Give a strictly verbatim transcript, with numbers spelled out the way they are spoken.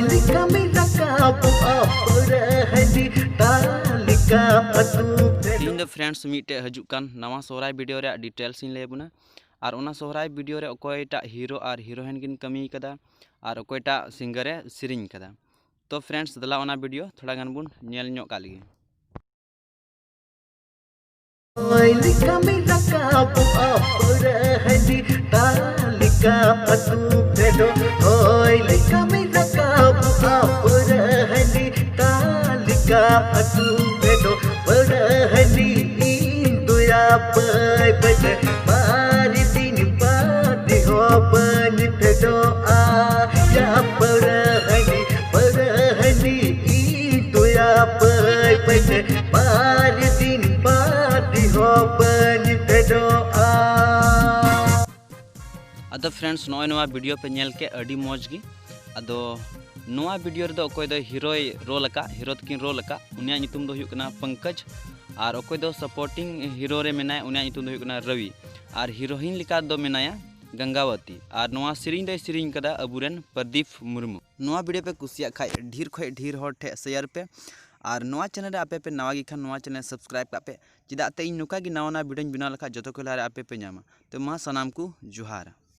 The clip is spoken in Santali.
ᱞᱮᱠᱟ ᱢᱮᱱᱟᱜ ᱠᱟᱵᱚ ᱟᱯᱲᱟ ᱦᱟᱺᱰᱤ ᱛᱟᱞᱤᱠᱟ ᱟᱹᱛᱩ ᱯᱷᱮᱰᱚᱜ᱾ ᱛᱮᱦᱮᱧ ᱫᱚ friends ᱢᱤᱫᱴᱮᱡ ᱦᱤᱡᱩᱜ ᱠᱟᱱ ᱱᱟᱣᱟ ᱥᱚᱦᱨᱟᱭ video ᱨᱮᱭᱟᱜ details ᱤᱧ ᱞᱟᱹᱭ ᱟᱵᱚᱱᱟ᱾ ᱟᱨ ᱚᱱᱟ ᱥᱚᱦᱨᱟᱭ video ᱨᱮ ᱚᱠᱚᱭᱴᱟᱜ hero ᱟᱨ heroine ᱠᱤᱱ ᱠᱟᱹᱢᱤ ᱠᱟᱫᱟ ᱟᱨ ᱚᱠᱚᱭᱴᱟᱜ singer ᱮ ᱥᱮᱨᱮᱧ ᱠᱟᱫᱟ᱾ ᱛᱚ friends, ᱫᱮᱞᱟ ᱚᱱᱟ video ᱛᱷᱚᱲᱟ ᱜᱟᱱ ᱵᱚᱱ ᱧᱮᱞ ᱧᱚᱜ ᱠᱟᱜ ᱞᱮᱜᱮ᱾ ᱦᱚᱭ ᱞᱮᱠᱟ ᱢᱮᱱᱟᱜ ᱠᱟᱵᱚ ᱟᱯᱲᱟ ᱦᱟᱺᱰᱤ ᱛᱟᱞᱤᱠᱟ ᱟᱹᱛᱩ ᱯᱷᱮᱰᱚᱜ᱾ ᱦᱚᱭ ᱞᱮᱠᱟ ᱢᱮᱱᱟᱜ ᱠᱟᱵᱚ ᱟᱯᱲᱟ ᱦᱟᱺᱰᱤ ᱛᱟᱞᱤᱠᱟ ᱟᱹᱛᱩ ᱯᱷᱮᱰᱚᱜ᱾ ᱯᱟᱹᱲᱟ ᱦᱟᱺᱰᱤ ᱤᱧ ᱫᱚᱭᱟ ᱯᱟᱹᱭ ᱯᱟᱹᱭ ᱛᱮ ᱢᱟᱨᱮ ᱫᱤᱱ ᱵᱟᱫᱤ ᱦᱚᱸ ᱵᱟᱹᱧ ᱯᱷᱮᱰᱚᱜᱼᱟ᱾ ᱭᱟ ᱯᱟᱹᱲᱟ ᱦᱟᱺᱰᱤ, ᱯᱟᱹᱲᱟ ᱦᱟᱺᱰᱤ ᱤᱧ ᱫᱚᱭᱟ ᱯᱟᱹᱭ ᱯᱟᱹᱭ ᱛᱮ ᱢᱟᱨᱮ ᱫᱤᱱ ᱵᱟᱫᱤ ᱦᱚᱸ ᱵᱟᱹᱧ ᱯᱷᱮᱰᱚᱜᱼᱟ᱾ ᱟᱫᱚ friends, ᱱᱚᱜᱼᱚᱭ ᱱᱚᱣᱟ video ᱯᱮ ᱧᱮᱞ ᱠᱮᱫ, ᱟᱹᱰᱤ ᱢᱚᱡᱽ ᱜᱮ᱾ ᱟᱫᱚ ᱱᱚᱣᱟ video ᱨᱮᱫᱚ ᱚᱠᱚᱭ ᱫᱚ heroᱭ role ᱟᱠᱟᱫ, hero ᱛᱟᱹᱠᱤᱱ role ᱟᱠᱟᱫ, ᱩᱱᱤᱭᱟᱜ ᱧᱩᱛᱩᱢ ᱫᱚ ᱦᱩᱭᱩᱜ ᱠᱟᱱᱟ ᱯᱚᱝᱠᱚᱡᱽ᱾ ᱟᱨ ᱚᱠᱚᱭ ᱫᱚ supporting hero ᱨᱮ ᱢᱮᱱᱟᱭ, ᱩᱱᱤᱭᱟᱜ ᱧᱩᱛᱩᱢ ᱫᱚ ᱦᱩᱭᱩᱜ ᱠᱟᱱᱟ ᱨᱚᱵᱤ᱾ ᱟᱨ heroine ᱞᱮᱠᱟ ᱫᱚ ᱢᱮᱱᱟᱭᱟ ᱜᱟᱝᱜᱟᱣᱟᱛᱤ᱾ ᱟᱨ ᱱᱚᱣᱟ ᱥᱮᱨᱮᱧ ᱫᱚᱭ ᱥᱮᱨᱮᱧ ᱠᱟᱫᱟ ᱟᱵᱚᱨᱮᱱ ᱯᱨᱚᱫᱤᱯ ᱢᱩᱨᱢᱩ᱾ ᱱᱚᱣᱟ video ᱯᱮ ᱠᱩᱥᱤᱭᱟᱜ ᱠᱷᱟᱡ ᱰᱷᱮᱨ ᱠᱷᱚᱡ ᱰᱷᱮᱨ ᱦᱚᱲ ᱴᱷᱮᱡ share ᱯᱮ᱾ ᱟᱨ ᱱᱚᱣᱟ channel ᱨᱮ ᱟᱯᱮ ᱯᱮ ᱱᱟᱣᱟ ᱜᱮ ᱠᱷᱟᱱ ᱱᱚᱣᱟ channel subscribe ᱠᱟᱜ ᱯᱮ, ᱪᱮᱫᱟᱜ ᱛᱮ ᱤᱧ ᱱᱚᱝᱠᱟ ᱜᱮ ᱱᱟᱣᱟ ᱱᱟᱣᱟ videoᱧ ᱵᱮᱱᱟᱣ ᱞᱮᱠᱷᱟᱡ ᱡᱚᱛᱚ ᱠᱷᱚᱡ ᱞᱟᱦᱟ ᱨᱮ ᱟᱯᱮ ᱯᱮ ᱧᱟᱢᱟ᱾ ᱛᱚ ᱢᱟ ᱥᱟᱱᱟᱢ ᱠᱚ ᱡᱚᱦᱟᱨ᱾